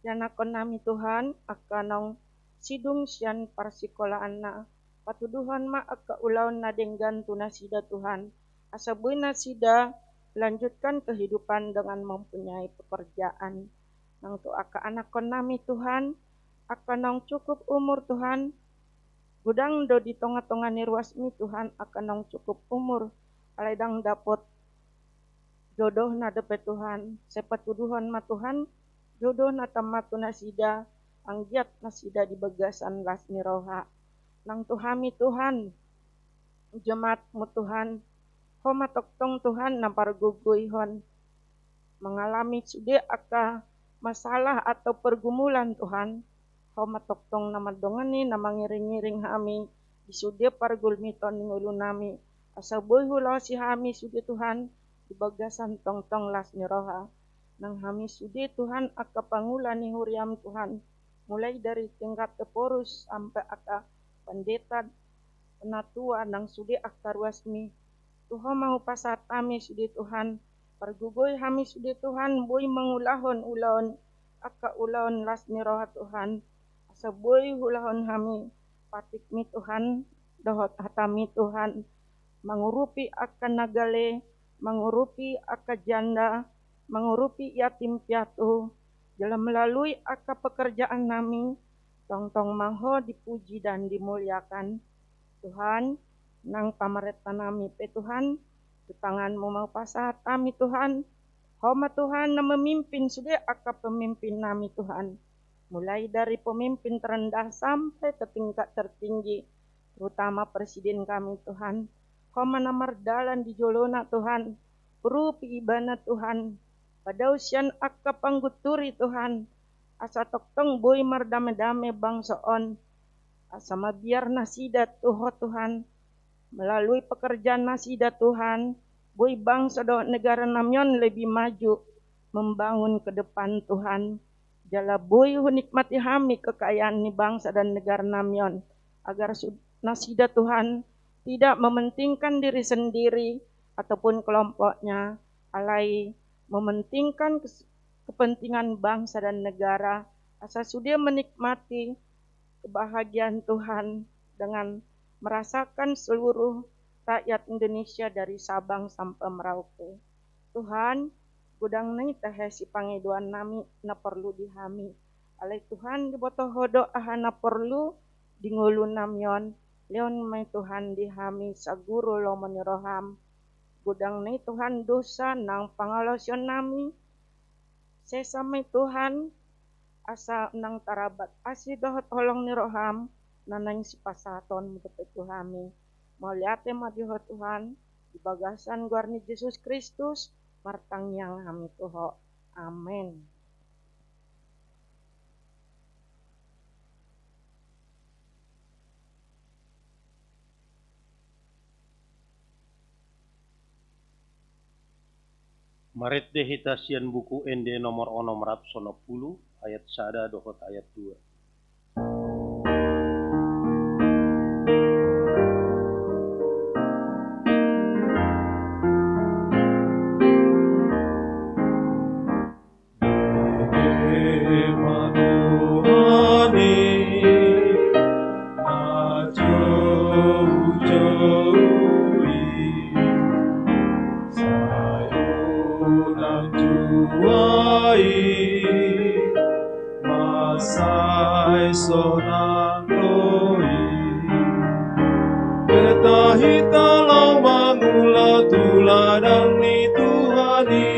ianakhon nami Tuhan, angka naung sidung sian parsikolaanna, patuduhon ma angka ulaon na denggan tu nasida Tuhan, asa boi nasida melanjutkan kehidupan dengan mempunyai pekerjaan. Nang tu angka anakhon nami Tuhan, angka naung cukup umur Tuhan, godang do di tonga-tonga ni ruasMi Tuhan, angka naung cukup umur, alai ndang dapot jodohna dope Tuhan, sai patuduhon ma Tuhan, jodohna tama tu nasida, anggiat nasida di bagasan las ni roha. Nang tu hami Tuhan, jemaatMu Tuhan, Ho ma tongtong Tuhan na pargogoihon, mangalami sude angka masalah atau pergumulan Tuhan, Ho ma tongtong na mandongani, na mangiring-iring hami di sude pargulmiton ni ngolu nami, asa boi hulosi hami sude Tuhan, di bagasan tongtong las ni roha. Nang hami sude Tuhan angka pangula ni huriaM Tuhan, mulai dari tingkat ephorus sampai angka pandeta, penatua, nang sude angka ruasMi. Tu Ho ma hupasahat hami sude Tuhan, pargogoi hami sude Tuhan, boi mangulahon ulaon, angka ulaon las ni roha Tuhan, asa boi huulahon hami patikMi Tuhan, dohot hataMi Tuhan, mangurupi angka na gale, mangurupi angka janda, mangurupi yatim piatu, jala melalui angka pekerjaan nami, tongtong ma Ho dipuji dan dimuliakan. Tuhan, nang pamarenta nami pe Tuhan, tu tanganMu ma hupasahat hami Tuhan, Ho ma Tuhan na memimpin sude angka pemimpin nami Tuhan, mulai dari pemimpin terendah sampai ke tingkat tertinggi, terutama presiden kami Tuhan, Ho ma na mardalan di jolona Tuhan, urupi ibana Tuhan, padao sian angka panggunturi Tuhan, asa tongtong boi mardame-dame bangso on, asa mabiar nasida tu Ho Tuhan, melalui pekerjaan nasida Tuhan, boi bangso dohot negara nami on lebih maju, membangun ke depan Tuhan. Jala boi hunikmati hami kekayaan ni bangsa dan negara nami on, agar su-, nasida Tuhan tidak mementingkan diri sendiri ataupun kelompoknya, alai mementingkan kes-, kepentingan bangsa dan negara, asa sude menikmati kebahagiaan Tuhan dengan merasakan seluruh rakyat Indonesia dari Sabang sampai Merauke. Tuhan, godang na i tahe sipangidoan nami na porlu di hami. Alai Tuhan, diboto Ho do aha na porlu di ngolu nami on, lehon ma i Tuhan di hami saguru lomo ni roham. Godang na i Tuhan dosa nang pangalaosion nami, sesa ma i Tuhan, asa nang tarabat asi dohot holong ni roham, na naeng sipasahatonMu dope tu hami. Mauliate ma di Ho Tuhan, di bagasan goar ni Jesus Kristus, martangiang hami tu Ho. Amen. Marende hita sian Buku Ende nomor onom ratus onom pulu, ayat sada dohot ayat dua. Mansai sonang do i. Beta hita laho mangula tu ladang ni Tuhan i.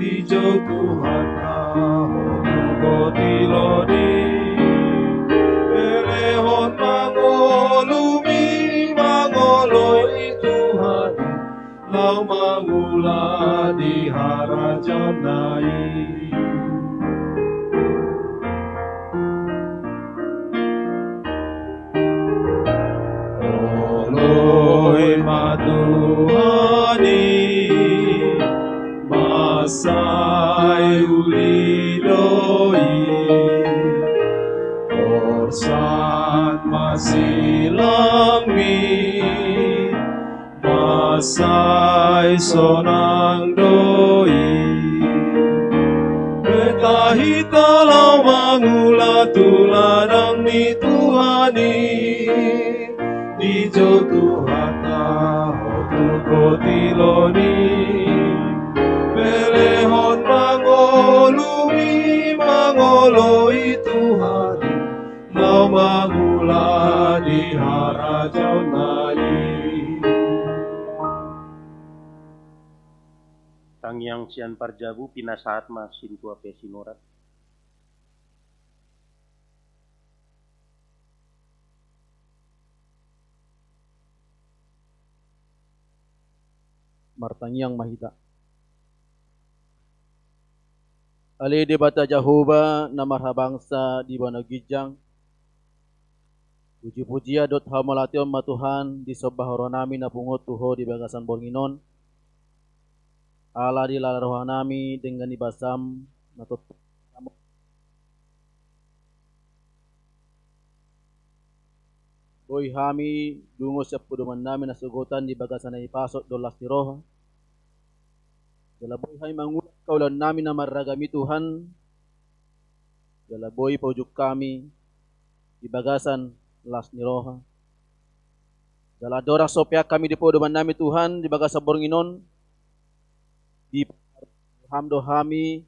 Dijou Tuhanta ho tu kotilon i. Pelehon mangolumi, mangoloi Tuhan i. Laho mangula di harajaonna i. Oloi ma Tuhan i, mansai uli do i. Orsan ma silangmi, mansai sonang do i. Beta hita laho mangula tu ladang ni Tuhan i. Dijou Tuhanta ho tu kotilon i. Pelehon mangolumi, mangoloi Tuhan i. Laho mangula di harajaonna i. Tangiang sian parjabu, pinasahat ma sintua pe sinurat. Martangiang ma hita. Ale Debata Jahowa na marhabangsa di banua ginjang, puji-pujian dohot hamauliateon ma Tuhan, disomba rohanami na pungu on tu Ho di bagasan borngin on. Ala dilala rohanami denggan ni basam na tot- Boi hami dungo sian podomannami na sogot on di bagasan na ipaso dohot las ni roha. Jala boi hami mangula angka ulaonnami na marragam i Tuhan. Jala boi paujung hami di bagasan las ni roha. Jala andorang so peak hami di podomannami Tuhan di bagasan borngin on, di Ham do hami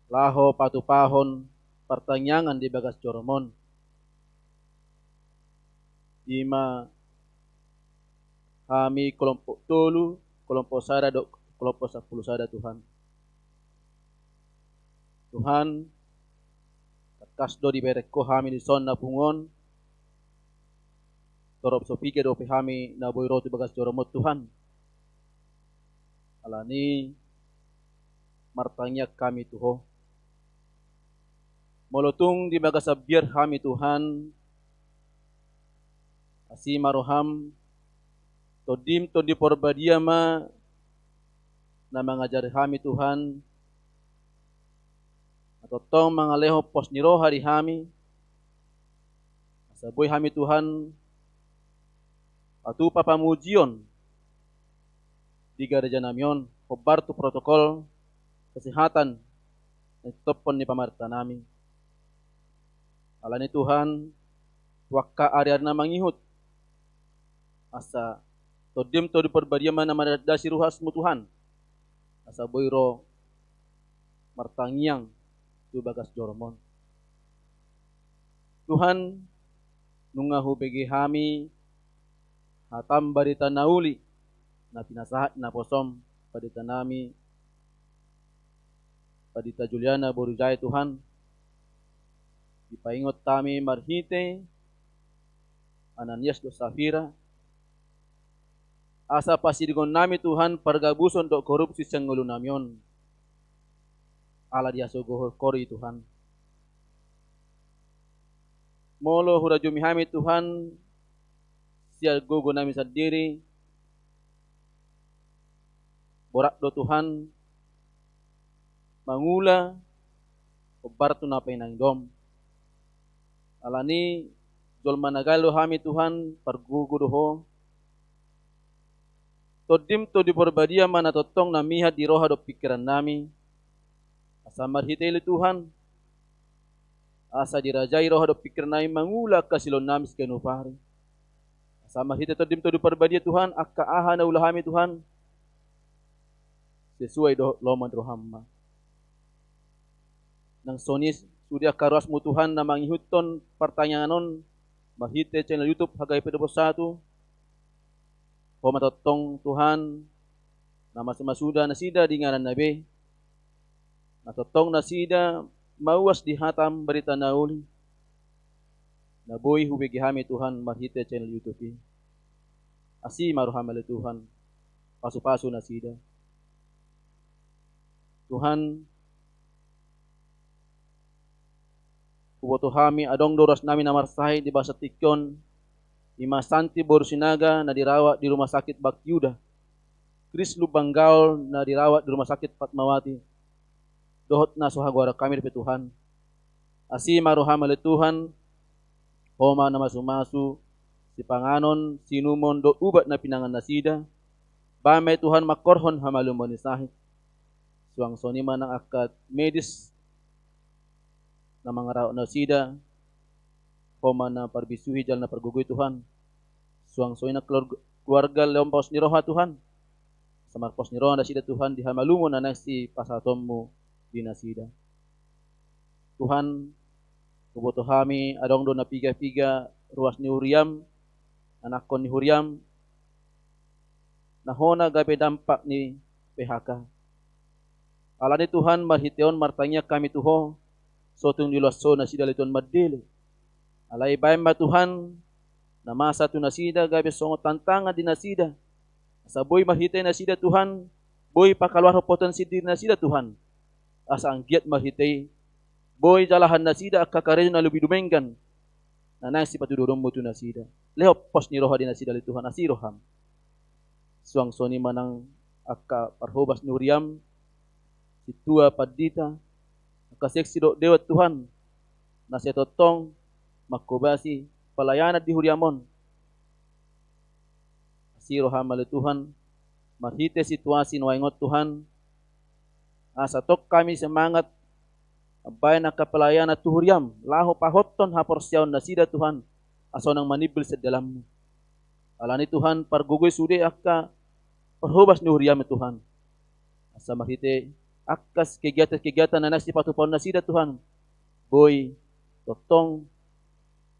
laho patupahon partangiangan di bagas jorom on. I ma hami kelompok tolu, kelompok sada dohot kelompok sampulu sada Tuhan. Tuhan, tangkas do dibereng Ho hami dison na pungu on, torop so piga dope hami na boi ro tu bagas jorom on Tuhan. Alani martangiang hami tu Ho. Molo tung di bagasan biar hami Tuhan, asi ma roham, Tondim Tondi Porbadia ma na mangajari hami Tuhan, na tongtong mangalehon pos ni roha di hami, asa boi hami Tuhan patupa pamujion di gareja nami on, hombar tu protokol kesehatan na nitopot ni pamarenta nami. Alani Tuhan, tu angka ari-ari na mangihut, asa Tondim Tondi Porbadia ma na mandasi ruasmu Tuhan, asa boi ro martangiang tu bagas jorom on. Tuhan, nunga hubege hami hatam barita na uli na pinasahat naposom pandita nami, Pandita Juliana boru Jae Tuhan, dipaingot hami marhite Ananias dohot Safira, asa pasidingon nami Tuhan pargabuson dohot korupsi sian ngolu nami on. Ala diasogohon Ho i Tuhan. Molo hurajumi hami Tuhan sian gogo nami sandiri, borat do Tuhan mangula hombar tu na painang dom. Alani jolma na gale do hami Tuhan, pargogo do Ho. Tondim Tondi Porbadia ma na tongtong na mihat di roha dohot pingkiran nami. Asa marhite i Tuhan, asa dirajai roha dohot pingkiran nami mangula angka siulaon nami siganup ari. Asa marhite Tondim Tondi Porbadia Tuhan, angka aha na ula hami Tuhan, sesuai dohot lomo ni roham ma. Nang songon i sude angka ruasmu Tuhan na mangihuthon partangiangan on marhite channel YouTube H K I P dua puluh satu. Ho ma tongtong Tuhan na masu-masuda nasida di ingananna be, na tongtong nasida mauas di hatam barita na uli na boi hubege hami Tuhan marhite channel YouTube i. Asi ma roham ale Tuhan, pasu-pasu nasida. Tuhan, huboto hami adong do ruasnami na marsahit di bagasan tingki on, i ma Santi boru Sinaga na dirawat di rumah sakit Bakti Yuda, Kris Lumban Gaol na dirawat di rumah sakit Fatmawati, dohot na so hagoaran hami dope Tuhan. Asi ma roham ale Tuhan, ho ma na masu-masu sipanganon, siinumon dohot ubat na pinangannasida. Bahen ma i Tuhan mangkorhon hamaluon ni sahit. Suang songon i ma nang angka medis na mangarawat nasida, ho ma na parbisuhi jala na pargogoi Tuhan. Suang songon i nang keluarga, keluarga Leon Pos ni Roha Tuhan. Asa marpos ni roha nasida Tuhan di hamaluon na naeng sipasahatonmu di nasida. Tuhan, huboto hami adong do na piga-piga ruas ni huriam, anakkon ni huriam, na hona gabe dampak ni P H K. Alani Tuhan marhite on martangiang hami tu Ho, so tung diloas Ho nasida ale Tuhan mandele. Alai bahen ma Tuhan na masa tu nasida gabe songon tantangan di nasida. Asa boi marhite nasida Tuhan, boi pakaluarhon potensi diri nasida Tuhan. Asa anggiat marhite i, boi jalahan nasida angka karejo na lobi dumenggan na naeng sipatuduhononmu tu nasida. Lehon pos ni roha di nasida ale Tuhan, asi roham. Suang songon i ma nang angka parhobas ni huriam, sintua pandita, angka seksi dohot dewan Tuhan, na sai tongtong manghobasi pelayanan di huriam on. Asi roham ale Tuhan, marhite situasi nuaeng on Tuhan, asa tong hami semangat mambahen angka pelayanan tu huriam, laho pahothon haporseaon nasida Tuhan, asa unang manimbil sian dalanmu. Alani Tuhan, pargogoi sude angka parhobas ni huriam Tuhan. Asa marhite angka kegiatan-kegiatan na naeng sipatupaon nasida Tuhan, boi tongtong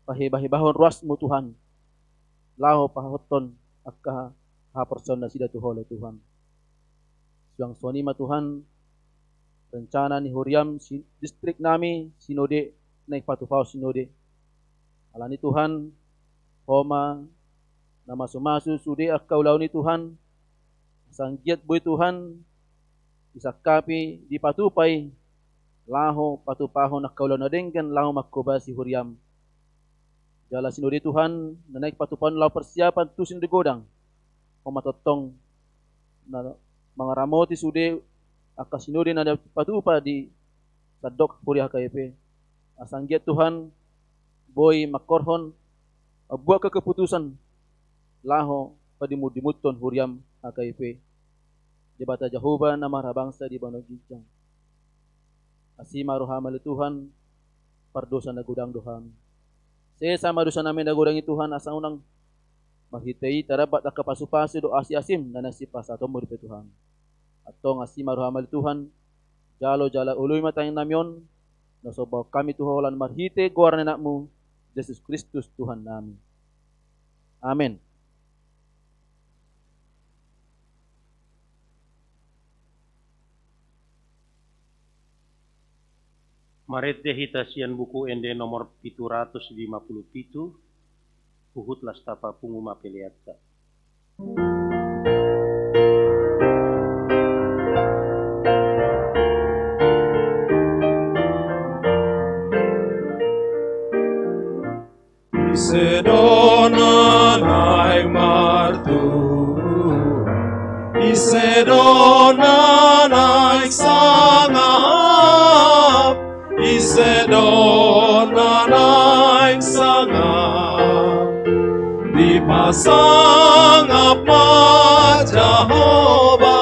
pahebahebahon ruasmu Tuhan, laho pahothon angka haporseaon nasida tu Ho ale Tuhan. Suang songon i ma Tuhan, rencana ni huriam si-, distrik nami, sinode, naeng patupahon sinode. Alani Tuhan, Ho ma na masu-masu sude angka ulaon i Tuhan, asa anggiat boi Tuhan disangkapi, dipatupa i, laho patupahon angka ulaon na denggan, laho manghobasi huriam. Jala sinode Tuhan, na naeng patupahon laho persiapan tu sinode godang, Ho ma tongtong na mangaramoti sude angka sinode na dipatupa di sandok huria H K I P. Asa anggiat Tuhan, boi mangkorhon, mambuat angka keputusan, laho padimun-dimunhon huriam H K I P. Debata Jahowa na marhabangsa di banua ginjang. Asi ma roham ale Tuhan, pardosa na godang do hami. Sesa ma dosa nami na godang i Tuhan, asa unang marhite i tadambat angka pasu-pasu dohot asi-asim na naeng sipasahatonmu dope Tuhan. Antong asi ma roham ale Tuhan, jalo jala oloi ma tangiang nami on, na so hubahen hami tu Ho holan marhite goar ni Anakmu, Jesus Kristus Tuhan nami. Amen. Marende hita sian Buku Ende nomor pitu ratus lima puluh pitu, huhut las tapapungu ma peleanta. Ise do na naeng martua, ise do na naeng sangap, ise do na naeng sangap. Dipasangap ma Jahowa,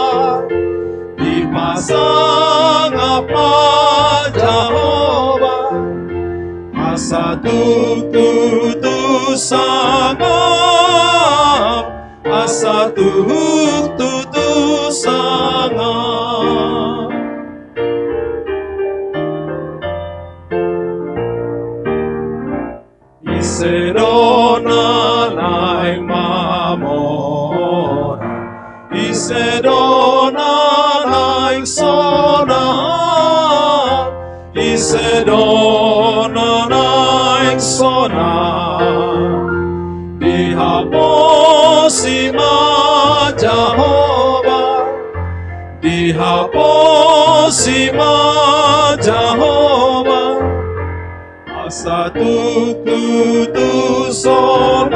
dipasangap ma Jahowa. Asa tung tutu sangap, asa tung tutu sangap. Ai mamora, ise do na naeng sonang, ise do na naeng sonang. Dihaposi ma Jahowa, dihaposi ma Jahowa. Asa tung tutu sonang,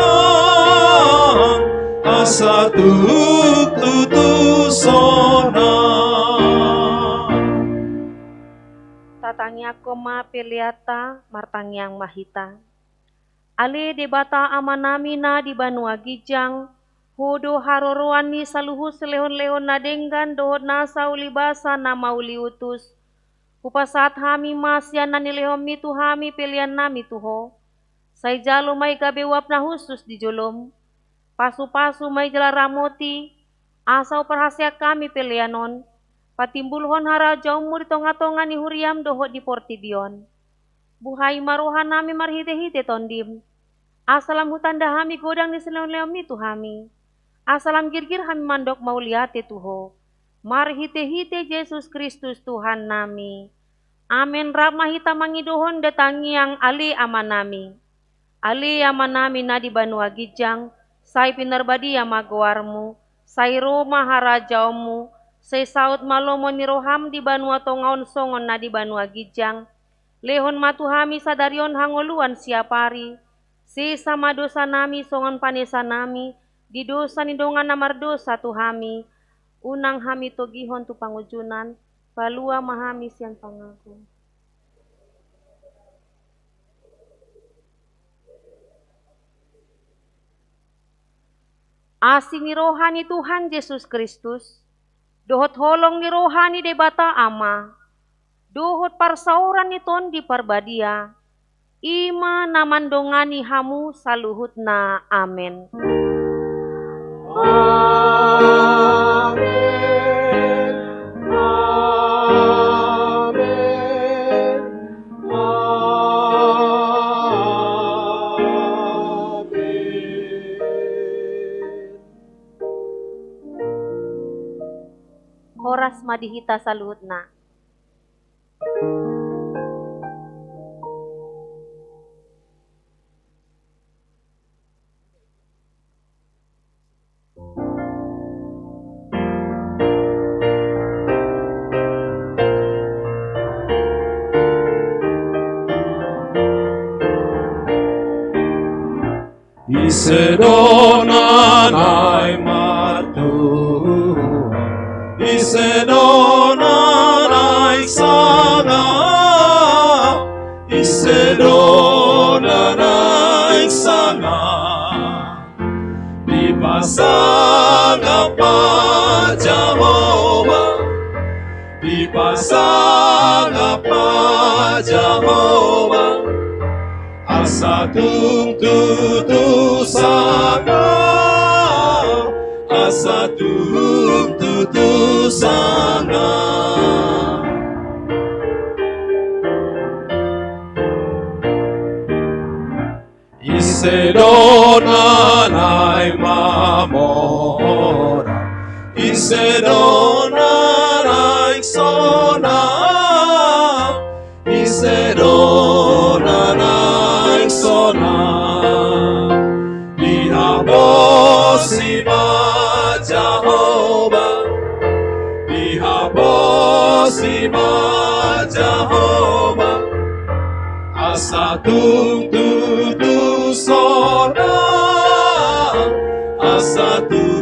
asa tung tutu sonang. Tatangiangkon ma peleanta, martangiang ma hita. Ale Debata Amanami na di banua ginjang, Ho do haroroan ni saluhut silehonlehon na denggan dohot nasa ulibasa na mauliutus. Hupasahat hami ma sian na nilehonmi tu hami peleannami tu Ho. Sai jalo ma i gabe uap na hushus di jolom. Pasupasu ma i jala ramoti, asa huparhaseang hami pelean on patimbulhon harajaonmu di tongatonga ni huriam dohot di portibi on. Buhai ma rohanami marhitehite Tondim, asa lam hutanda hami godang ni silehonlehonmi tu hami, asa lam girgir hami mandok mauliate tu Ho, marhitehite Jesus Kristus Tuhannami. Amen. Rap ma hita mangidohon da tangiang Ale Amanami. Ale Amanami na di banua ginjang, sai pinarbadia ma goarmu, sai ro ma harajaonmu, sai saut ma lomo ni roham di banua tonga on songon na di banua ginjang. Lehon ma tu hami sadari on hangoluan siapari. Sesa ma dosanami songon panesanami di dosa ni dongan na mardosa tu hami. Unang hami togihon tu pangunjunan, palua ma hami sian pangago. Asi ni roha ni Tuhan Jesus Kristus, dohot holong ni roha ni Debata Ama, dohot parsaoran ni Tondi Parbadia, i ma na mandongani hamu saluhutna. Amen. Amen. Amen. Amen. Horas ma di hita saluhutna. Ise do na naeng martua, ise do na naeng sanga, ise do na naeng sanga. Dipasangap ma Jahowa, dipasangap ma Jahowa, asa tung tutu sanga, asa tung tutu sanga. Ise do na naeng mamora, ise do na naeng sonang, ise do na naeng sonang. Dihaposi ma Jahowa, dihaposi ma Jahowa, asa tung tutu sonang, asa tung